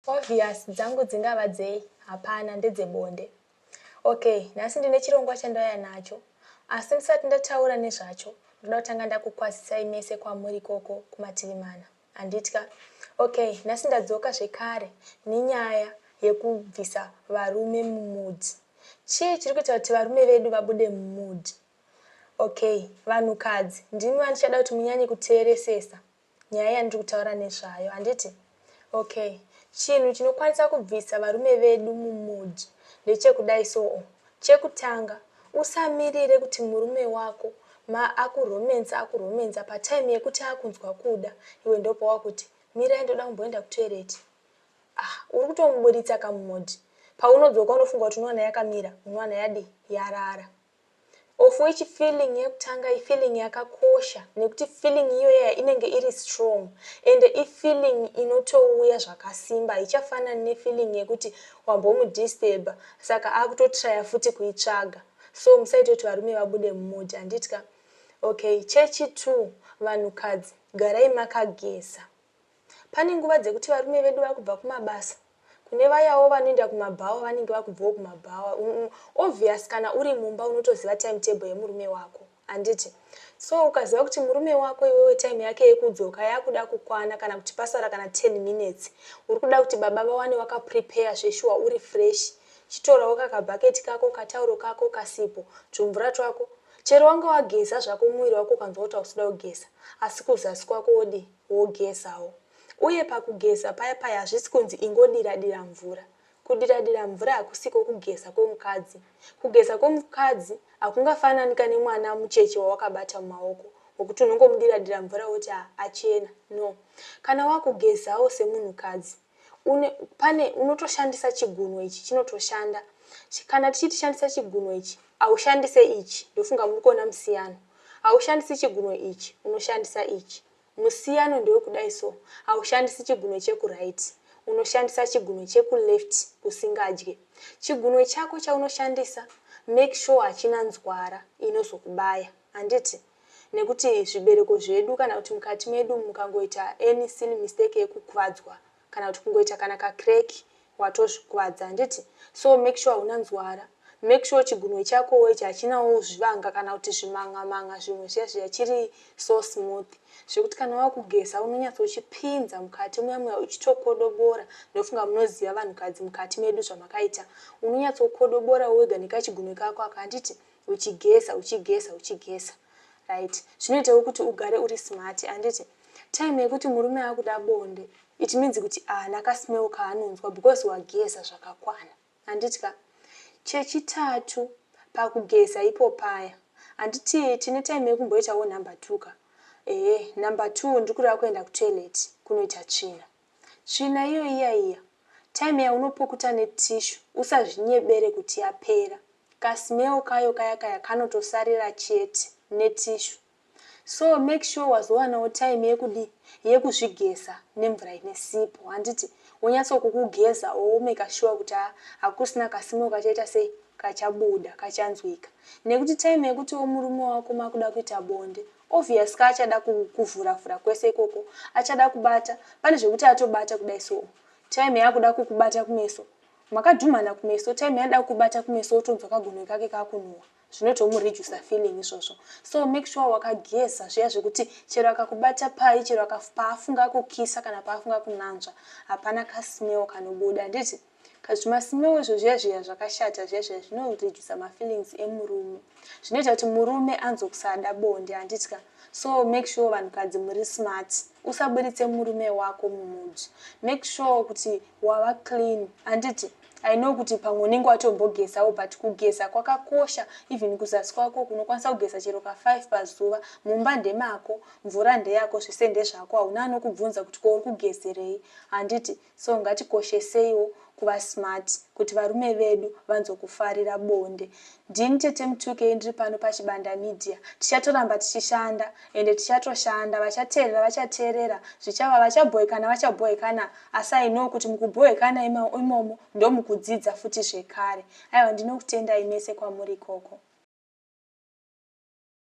Obvious dzangu dzingava dzei hapana ndedzebonde. Okay nhasi ndine chirongwa chandauya nacho asi ndisati ndataura nezvacho ndoda kutanga ndakukwazisai mese kwamuri ikoko kumativi mana handitya okay nhasi ndadzoka zvekare nenyaya yekubvisa varume mumood. Chii chiri kuita kuti varume vedu vabude mumood? Okay vanhukadzi ndimi vandichada kuti munyanye kuteeresesa nyaya yandiri kutaura nezvayo handiti? Okay chinhu chinokwanisa kubvisa varume vedu mumood ndechekudai soo chekutanga usamirire kuti murume wako ma akuromensa akuromensa patime yekuti akunzwa kuda iwe ndopawakuti mirai ndoda kumboenda kutoilet ah uri kutomuburitsa kamumood paunodzoka unofunga kuti unowana yakamira unowana yadii yarara Of which feeling yekutanga ifeeling yakakosha nekuti feeling iyoyaya inenge iri strong ende ifeeling inotouya zvakasimba haichafanani nefeeling yekuti wambomudisturba saka akutotraya futi kuitsvaga so musaite kuti varume vabude mumood handitya okay chechi two vanhukadzi garai makageza Pane nguva dzekuti varume vedu vakubva kumabasa. Kune vayawo vanoenda kumabhawa vanenge vakubvawo kumabhawa. Obvious kana uri mumba unotoziva time table yemurume wako. Handiti? So ukaziva kuti murume wako iwewe time yake yekudzoka yakuda kukwana kana kuti pasara kana 10 minutes. Uri kuda kuti baba vawane waka prepare zveshuwa uri fresh. Chitorawo kakabhaketi kako, katauro kako, kasipo, tumvura twako. Chero wanga wageza zvako muviri wako ukanzwa kuti hausi kuda kugeza asi kuzasi kwako wodii? Wogezawo. Uye pakugeza paya paya hazvisi kunzi ingodira dira mvura. Kudira dira mvura hakusiko kugeza kwemukadzi. Kugeza kwemukadzi hakungafananika nemwana mucheche wawakabata mumaoko wekuti unongomudira dira mvura woti achena. No. Kana wakugezawo semunhukadzi une pane unotoshandisa chigunwe ichi chinotoshanda. Kana tichiti shandisa chigunwe ichi haushandise ichi ndofunga muri kuona musiyano. Haushandisi chigunwe ichi unoshandisa ichi. Musiyano ndewekudai so, haushandisi chigunwe chekuright, unoshandisa chigunwe chekuleft kusingadye. Chigunwe chako chaunoshandisa make sure hachina nzwara inozokubaya handiti? Nekuti zvibereko zvedu kana kuti mukati medu mukangoita any silly mistake yekukuvadzwa kana kuti kungoita kana kacrack watozvikuvadza handiti? So make sure hauna nzwara. Make sure chigunwe chakowo ichi hachinawo zvivanga kana kuti zviman'a man'a zvimwe zviya zviya chiri so smooth zvekuti kana wakugeza unonyatsochipinza mukati muya muya uchitokodobora. Ndofunga munoziva vanhukadzi mukati medu zvamakaita. Unonyatsokodobora wega nekachigunwe kako aka handiti? Uchigeza uchigeza uchigeza right zvinoitawo kuti ugare uri smart handiti? Time yekuti murume akuda bonde it means kuti haana kasmell kaanonzwa because wageza zvakakwana handiti ka? Chechitatu pakugeza ipo paya handiti tine time yekumboitawo number two ka? Ehe number two ndirikureva kuenda kutoilet kunoita tsvina. Tsvina iyo iya iya time yaunopukuta netissue usazvinyebere kuti yapera. Kasmell kayo kaya kaya kanotosarira chete netissue. So make sure wazowanawo time yekudii yekuzvigeza nemvura ine sipo handiti wonyatsokukugeza womeka sure kuti hakusina kasimo kachaita sei kachabuda kachanzwika nekuti time yekutiwo murume wako makuda kuita bonde obvious ka achada kuvhura vhura kwese ikoko achada kubata pane zvekuti atobata kudai so time yaakuda kukubata kumeso makadhumhana kumeso time yaada kukubata kumeso wotonzwa kagunwe kake kakunhuhwa zvinotomureducer feeling izvozvo so make sure wakageza zviya zvekuti chero akakubata pai chero paafunga kukisa kana paafunga kunanzva hapana kasmell kanobuda handiti zvimasmell izvo zviya zviya zvakashata zviya zviya zvinoreducer mafeelings emurume zvinoita kuti murume anzwe kusada bonde handitya so make sure vanhukadzi muri smart usaburitse murume wako mumood make sure kuti wava clean handiti I know kuti pamwe unenge watombogezawo but kugeza kwakakosha even kuzasi kwako kunokwanisa kugeza chero ka5 pazuva mumba ndemako mvura ndeyako zvese ndezvako hauna anokubvunza kuti ko uri kugezerei handiti so ngatikosheseiwo kuva smart kuti varume vedu vanzokufarira bonde ndini tete mutukei ndiri pano pachibanda media tichatoramba tichishanda ende tichatoshanda vachateerera vachateerera zvichava vachabhoekana vachabhoekana asi I know kuti mukubhoekana imomo ndomukudzidza futi zvekare aiwa ndinokutendai mese kwamuri ikoko.